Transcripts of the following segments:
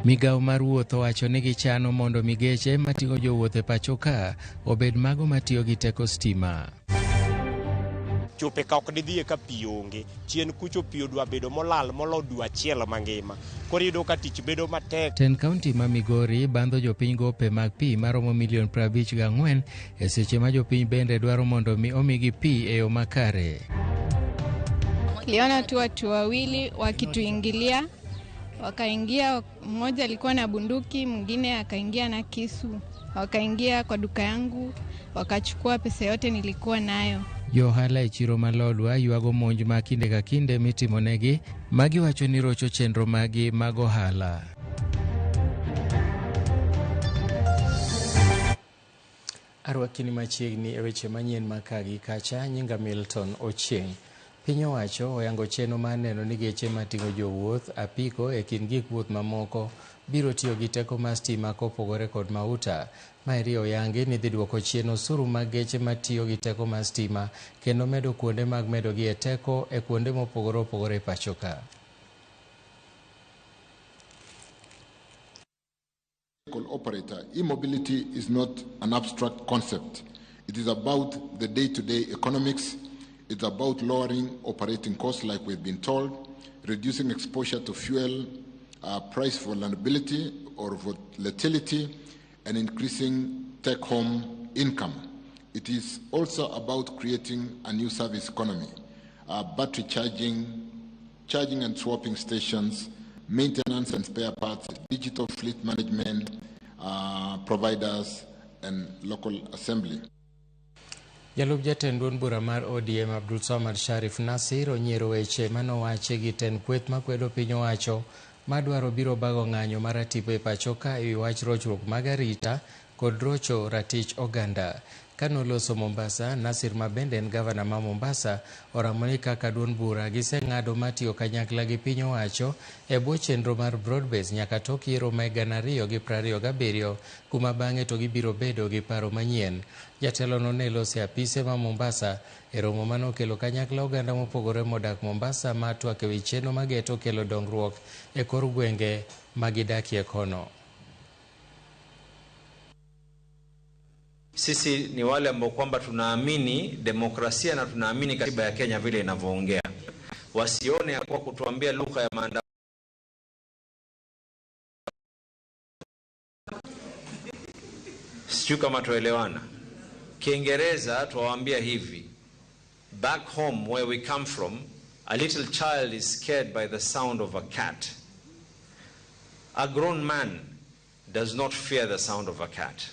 Migawo mar wuoth owacho ni gichano mondo migeche mating'o jowuoth e pacho ka obed mago matiyo gi teko stima. Chope ka ok didhiye ka pi onge. Chien kucho pi odwa bedo molal molo dwe achiel mangima. Koro iyudo ka tich bedo matek. Tend kaunti ma Migori bandho jopiny gope mag pi maromo milion 54 e seche ma jopiny bende dwaro mondo mi omigi pi e yo makare. Niliona tu watu wawili wakituingilia, wakaingia, mmoja alikuwa na bunduki, mwingine akaingia na kisu. Wakaingia kwa duka yangu, wakachukua pesa yote nilikuwa nayo. Jo ohala e chiro ma Lodwar ywago monj ma kinde ka kinde mitimonegi ma giwacho ni rocho chenro maggi mag ohala. Arwakini machiegni e weche manyien ma ka gi kacha, nyinga Milton Ochieng'. Piny owacho oyango chenro mar neno ni geche mating'o jowuoth, apiko e kind gik wuoth mamoko biro tiyo gi teko mar stima kopogore kod mauta. Maeri oyangi ni dhi duoko chien osuru mag geche matiyo gi teko mar stima kendo medo kuonde mag medogi e teko e kuonde mopogore opogore e pacho ka. Operator, e-mobility is not an abstract concept. It is about the day-to-day economics. It's about lowering operating costs, like we've been told, reducing exposure to fuel price vulnerability or volatility, and increasing take-home income. It is also about creating a new service economy, battery charging, charging and swapping stations, maintenance and spare parts, digital fleet management, providers, and local assembly. Jalup jatend duond bura mar ODM Abdul Samad Sharif Nasir onyiero weche manowachi gi tend kweth makwedo piny owacho madwaro biro bago ng'anyo mar atipo e pacho ka ewi wach rochruok mag arita kod rocho ratich oganda. Kanoloso Mombasa, Nasir ma bende en gavana ma Mombasa oramo ni kaka duond bura giseng'ado mar tiyo kanyakla gi piny owacho e bwo chenro mar broad base nyaka tok yiero ma 2027 kuma bang'e to gibiro bedo gi paro manyien. Jatelono ne loso e apise ma Mombasa e romo manokelo kanyakla oganda mopogore modak Mombasa ma twak ewi chenro mageto kelo dongruok e kor gwenge ma gidakie kono. Sisi ni wale ambao kwamba tunaamini demokrasia na tunaamini katiba ya Kenya vile inavyoongea. Wasione ya kuwa kutuambia lugha ya maandamano. Sijui kama tuelewana. Kiingereza tuwaambia hivi. Back home where we come from, a little child is scared by the sound of a cat. A grown man does not fear the sound of a cat.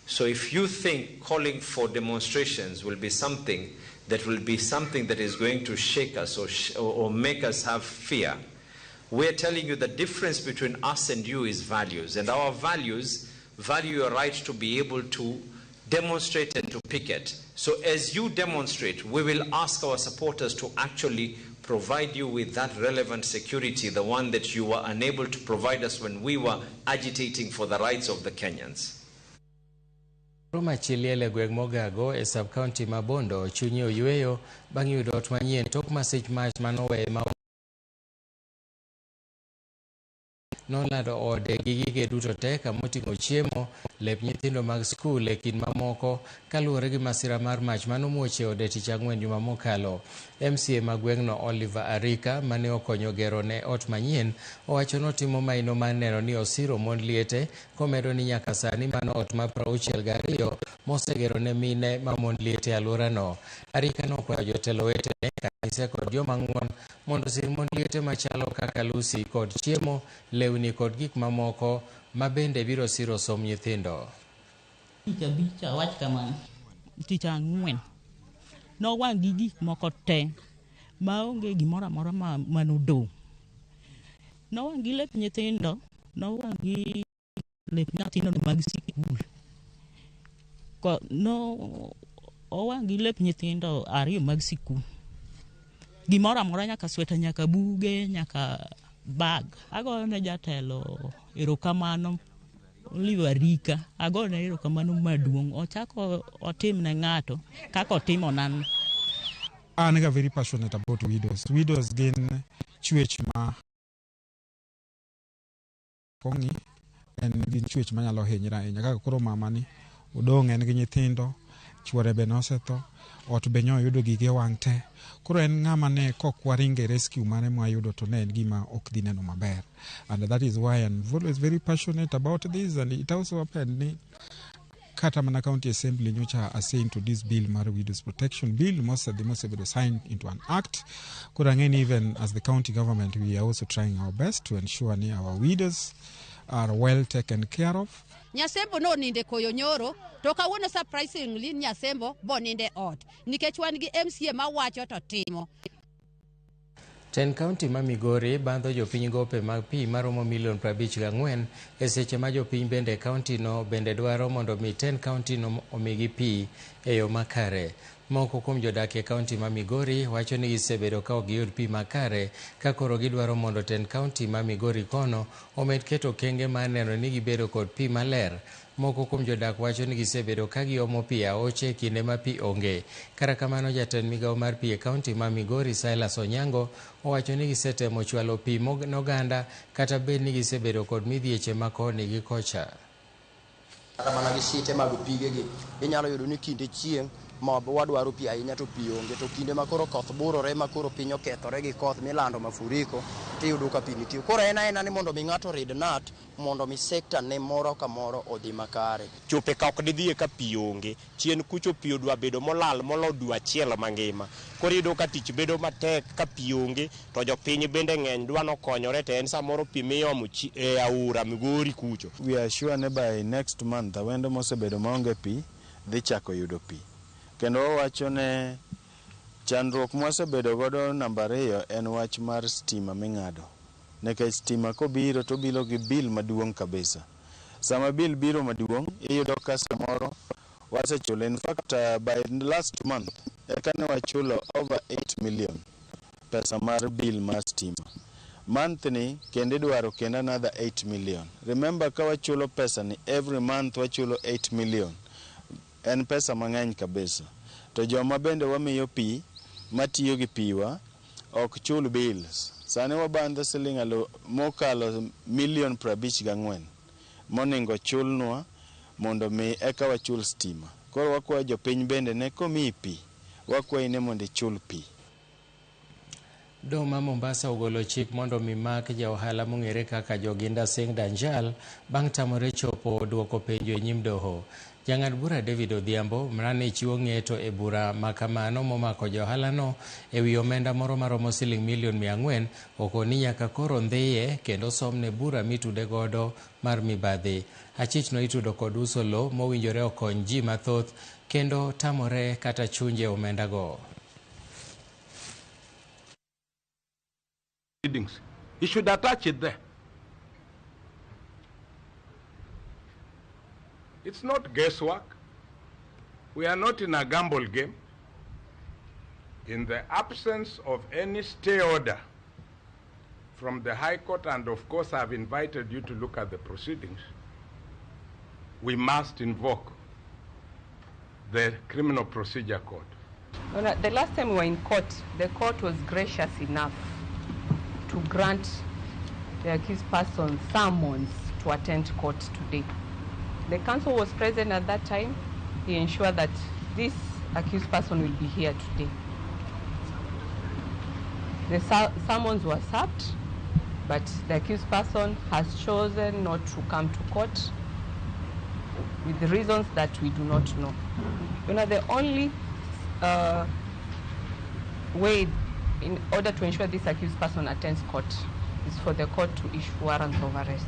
So if you think calling for demonstrations will be something that will be something that is going to shake us or make us have fear, we're telling you the difference between us and you is values. And our values value your right to be able to demonstrate and to picket. So as you demonstrate, we will ask our supporters to actually provide you with that relevant security, the one that you were unable to provide us when we were agitating for the rights of the Kenyans. Roma Chiliel e gweng' Mogago e sub-county ma Bondo chunye oyweyo bang' yudo ot manyien tok masich mach manoweye ma nolando ode gi gige duto te kamoting'o chiemo, lep nyithindo mag skul e kind mamoko kaluwore gi masira mar mach manomuoch e ode tich ang'wen juma mokalo. MCA ma gweng'no Oliver Arika mane okonyo gero ne ot manyien owacho notimo maino mar neno ni osiro mond liete komedo ni nyaka sani mano ot ma 62 mosegero ne mine ma mond liete e alworano. Arika nokwayo jotelo wetene, kanise kod joma ng'won mondo osir mond liete machalo kaka Lucy kod chiemo, lewni kod gik mamoko ma bende biro siro somb nyithindo. Tich abich awach kamano. Tich ang'wen nowang' gi gik moko te maonge gimoro amora manodong'. Nowang' gi lep nyithindo, nowang' gi lep nyithindo mag sikul. No owang' gi lep nyithindo ariyo mag sikul. Gimoro amora nyaka sweta, nyaka buge, nyaka bag. Agoyo ne jatelo erokamano Oliver Arika, agoyo ne erokamano maduong'. Ochako otim ne ng'ato kaka otimo nan. An ga very passionate about widows. Widows gin chwech ma Ong'i en gin chwech manyalo hinyre ahinya kaka koro mamani odong' en gi nyithindo, chuore be nosetho, ot be nyoyudo gige wang' te. Koro en ng'ama ne kok waringe rescue mare mwayudo to ne en gima ok dhi neno maber. And that is why I'm always very passionate about this, and it also happened ni kata mana county assembly nyocha assent to this bill mar Widows Protection Bill mosedhi mosebedo signed into an act. Koro ang'e ni even as the county government we are also trying our best to ensure ni our widows are well taken care of. Nyasembo noninde koyo nyoro to kawuono surprisingly Nyasembo boninde ot nikech wan gi MCA mawacho to timo. Ten kaunti ma Migori bandho jopiny gope mag pi maromo milion 54 e seche ma jopiny bende kaunti no bende dwaro mondo mi ten kaunti no omigi pi e yo makare. Moko kuom jodak e kaunti ma Migori wacho ni gisebedo ka ok giyud pi makare ka koro gidwaro mondo ten kaunti ma Migori kono omed keto okenge mar neno ni gibedo kod pi maler. Moko kuom jodak wacho ni gisebedo ka giomo pi e aoche e kinde ma pi onge. Kata kamano jatend migawo mar pi e kaunti ma Migori Silas Onyango owacho ni gisetemo chwalo pi noganda kata bed ni gisebedo kod midhieche ma koni gi kocha. Kata mana gi site mag pigegi inyalo yudo ni kinde chieng' ma wadwaro pi ahinya to pi onge, to kinde ma koro koth burore ma koro piny okethore gi koth milando mafuriko tiyudo ka pi nitie. Koro en aena ni mondo mi ng'ato rid nut mondo mi sekta ne moro ka moro odhi makare. Chope ka ok didhiye ka pi onge, chien kucho pi odwa bedo molal molo dwe achiel mangima. Koro iyudo ka tich bedo matek ka pi onge to jopiny bende ng'eny dwa nokonyore to en samoro pi miomo e aora Migori kucho. We are sure ni by next month awendo mosebedo maonge pi dhi chako yudo pi. Kendo wawacho ne chandruok mwasebedo godo namba 2 en wach mar stima ming'ado. Nikech stima kobiro to obiro gi bill maduong' kabisa. Sama bill biro maduong', iyudo ka samoro wasechulo. In fact, by last month, eka ne wachulo over 8 million pesa mar bill mar stima. Month ni kendo idwaro kendo another 8 million. Remember ka wachulo pesa ni every month wachulo 8 million. En pesa mang'eny kabisa. To joma bende wamiyo pi, matiyo gi piwa, ok chul bills. Sani wabandho siling mokalo milion 54 monego chulnwa mondo mi eka wachul stima. Koro wakwayo jopiny bende ne komiyi pi, wakwayi ni mondo ichul pi. Doho ma Mombasa ogolo chik mondo mi mak ja ohala mong'ere kaka Joginda Singh Danjal bang' tamore chopo duoko penjo e nyim doho. Jang'ad bura David Odhiambo mane chiwo ng'eto e bura makamano momako ja ohalano e wi omenda moro maromo siling milion 400 okoni nyaka koro ndhiye kendo somne bura mitude godo mar mibadhi. Achich no itudo kod uso lo mowinjore okony ji mathoth kendo tamore kata chunje omendago. He should attach it there. It's not guesswork. We are not in a gamble game. In the absence of any stay order from the High Court, and of course I've invited you to look at the proceedings, we must invoke the Criminal Procedure Code. Well, the last time we were in court, the court was gracious enough to grant the accused person summons to attend court today. The counsel was present at that time. He ensured that this accused person will be here today. The summons were served, but the accused person has chosen not to come to court with the reasons that we do not know. You know, the only way in order to ensure this accused person attends court is for the court to issue warrants of arrest.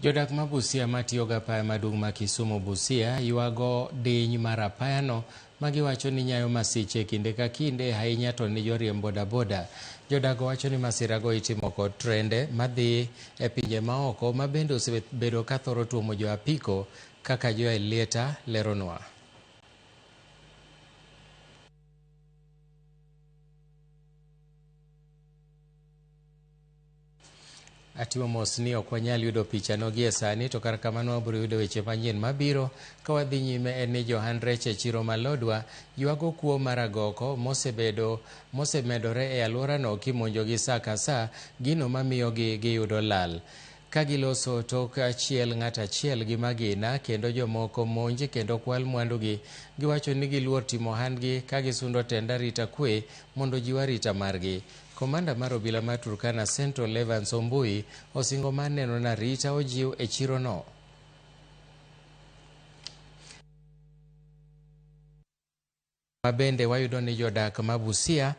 Jodak ma Busia matiyo gi apaya maduong' ma Kisumu Busia ywago diny mar apayano magiwacho ni nyayo masiche kinde ka kinde ahinya to ni joriemb bodaboda. Jodago wacho ni masirago itimo kod trende madhi e pinje maoko ma bende osebedo ka thoro tuomo jo apiko kaka Joel Lieta leronwa. Atimo mos ni ok wanyal yudo pichano gie sani, to kar kamano wabiro yudo weche manyien mabiro ka wadhi nyime. En ni johand rech e chiro ma Lodwar ywago kuo mar agoko mosemedore e alworano kimonjogi sa ka sa, gino mamiyogi giyudo lal. Ka giloso tok achiel ng'at achiel gi magina kendo jomoko monj kendo kwal mwandugi. Giwacho ni giluor timo ohandgi ka gisundo tend arita kwe mondo ojiw arita margi. Komanda mar obila mar Turkana Central Evans Ombui osingo mar neno ni arita ojiw e chirono. Mabende wayudo ni jodak ma Busia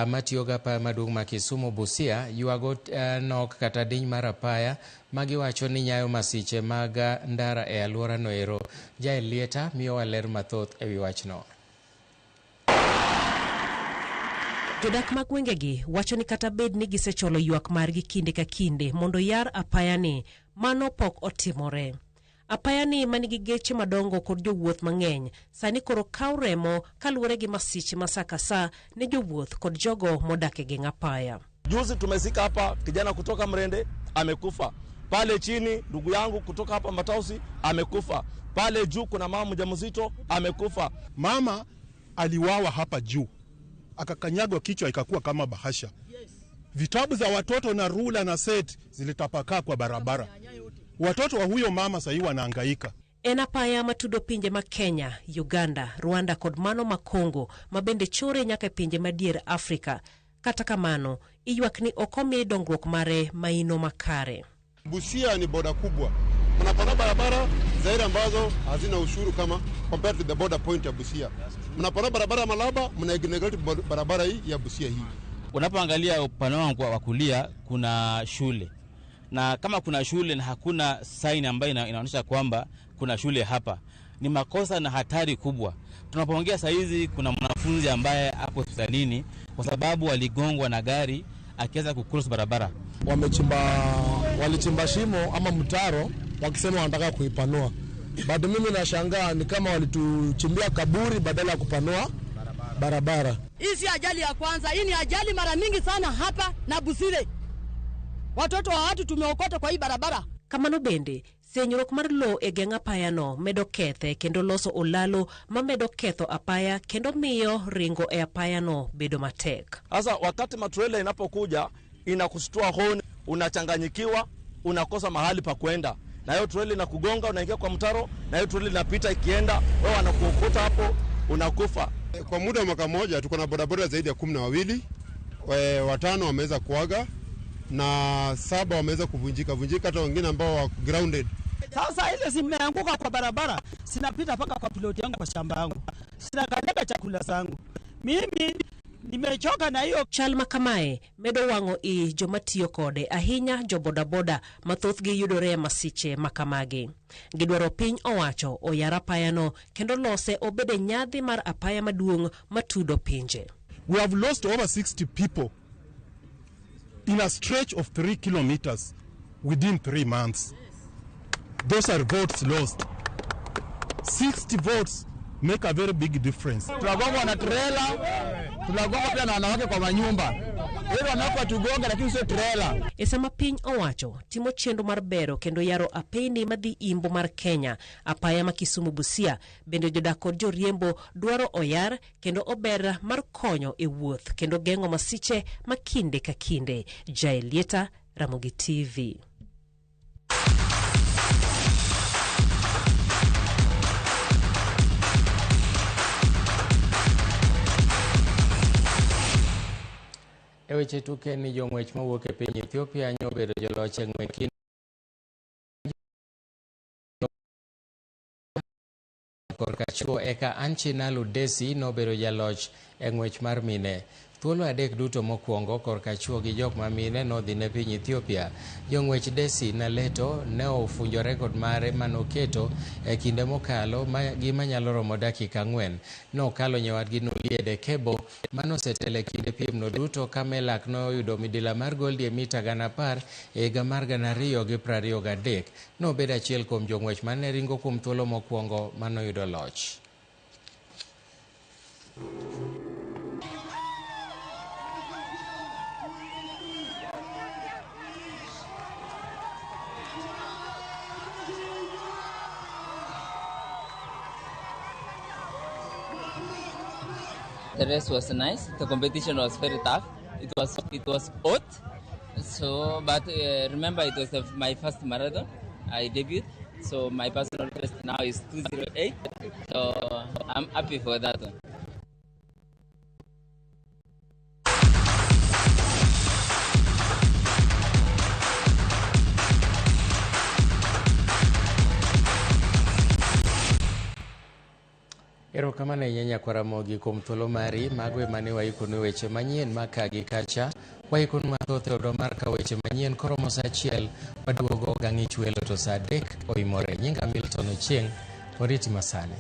matiyo gi apaya maduong' ma Kisumu Busia ywago nok kata diny mar apaya ma giwacho ni nyayo masiche mag ndara e alworano ero. Jael Lieta miyowa ler mathoth e wi wachno. Jodak mag gwengegi wacho ni kata bed ni gisechwalo ywak margi kinde ka kinde mondo yar apayani, mano pok otimore. Apayani manigi geche madongo kod jowuoth mang'eny sani koro kawo remo kaluwore gi masiche ma sa ka sa ne jowuoth kod jogo modak e geng apaya. Juzi tumezika hapa kijana kutoka Mrende amekufa. Pale chini ndugu yangu kutoka hapa Matausi amekufa. Pale juu kuna mama mjamzito amekufa. Mama aliwawa hapa juu akakanyagwa kichwa ikakuwa kama bahasha. Vitabu za watoto na rula na set zilitapakaa kwa barabara. Watoto wa huyo mama sahii wanahangaika. En apaya matudo pinje ma Kenya, Uganda, Rwanda kod mano ma Congo ma bende chore nyaka e pinje madier Afrika. Kata kamano, iywak ni ok omi dongruok mare maino makare. Busia ni boda kubwa, mnapanda barabara zaidi ambazo hazina ushuru kama compared to the border point ya Busia. Mnapanda barabara Malaba, mna neglect barabara hii ya Busia hii. Unapoangalia upande wangu wa kulia kuna shule, na kama kuna shule na hakuna sign ambayo inaonyesha kwamba kuna shule hapa, ni makosa na hatari kubwa. Tunapoongea saa hizi kuna mwanafunzi ambaye hapo hospitalini kwa sababu aligongwa na gari akiweza kucross barabara. Walichimba shimo ama mtaro wakisema wanataka kuipanua. Bado mimi nashangaa ni kama walituchimbia kaburi badala ya kupanua barabara. Hii si ajali ya kwanza, hii ni ajali mara mingi sana hapa na Busire. Watoto wa watu tumeokota kwa hii barabara. Kamano bende, senyruok mar lowo e geng apayano medo kethe kendo loso olalo mamedo ketho apaya kendo miyo ringo e apayano bedo matek. Sasa wakati matrela inapokuja inakushtua honi, unachanganyikiwa, unakosa mahali pa kwenda. Na hiyo trela inakugonga, unaingia kwa mtaro, na hiyo trela inapita ikienda, wewe wanakuokota hapo, unakufa. Kwa muda wa mwaka mmoja tuko na bodaboda zaidi ya 12, 5 wameweza kuaga na 7 wameweza kuvunjika vunjika, hata wengine ambao wako grounded. Sasa ile zimeanguka kwa barabara, sinapita paka kwa piloti yangu kwa shamba yangu. Sinakanyaga chakula zangu. Mimi nimechoka na hiyo. Chal ma kamae medo wang'o i joma tiyo kode ahinya jo bodaboda ma thothgi yudore e masiche ma kamagi. Gidwaro piny owacho oyar apayano kendo lose obed e nyadhi mar apaya maduong' matudo pinje. We have lost over 60 people in a stretch of 3 kilometers within 3 months. Those are votes lost. 60 votes make a very big difference. Tunagongwa na trela, tunagongwa pia na wanawake kwa manyumba. Hilo wanawake watugonga lakini sio trela. E sama piny owacho timo chenro mar bero kendo yaro apeni madhi imbo mar Kenya, apaya ma Kisumu Busia, bende jodak kod joriembo dwaro oyar kendo ober mar konyo e wuoth kendo geng'o masiche ma kinde ka kinde. Jael Lieta, Ramogi TV. E weche tuke ni jong'wech mawuok e piny Ethiopia nyobedo joloch e ng'wech korka chuo eka Anchinalu Desi nobedo jaloch e ng'wech mar mine. Thuolo 3 duto mokwongo korka chuo gi jok ma mine nodhi ne piny Ethiopia. Jong'wech Desi na Leto ne ofunjo rekod mare manoketo e kinde mokalo gi manyalo romo dakika 4. Nokalo nyowadgi Noliede Kebo manosetelo e kinde piemno duto ka Melak noyudo midila mar goldi e mita 10,000 e higa mar 2023. Nobedo achiel kuom jong'wech mane ringo kuom thuolo mokwongo manoyudo loch. The race was nice. The competition was very tough. It was hot. So, but remember, it was my first marathon. I debuted. So my personal best now is 2:08. So I'm happy for that one. Erokamano ahinya nyakwar Ramogi kuom thuolo mari. Mago ema ne waikonu weche manyien maka gi kacha. Waikonu mathoth e odwa mar kawo weche manyien koromo sa 1 waduogo gang'ich welo to sa 3 oimore. Nyinga Milton Ochieng', oriti masani.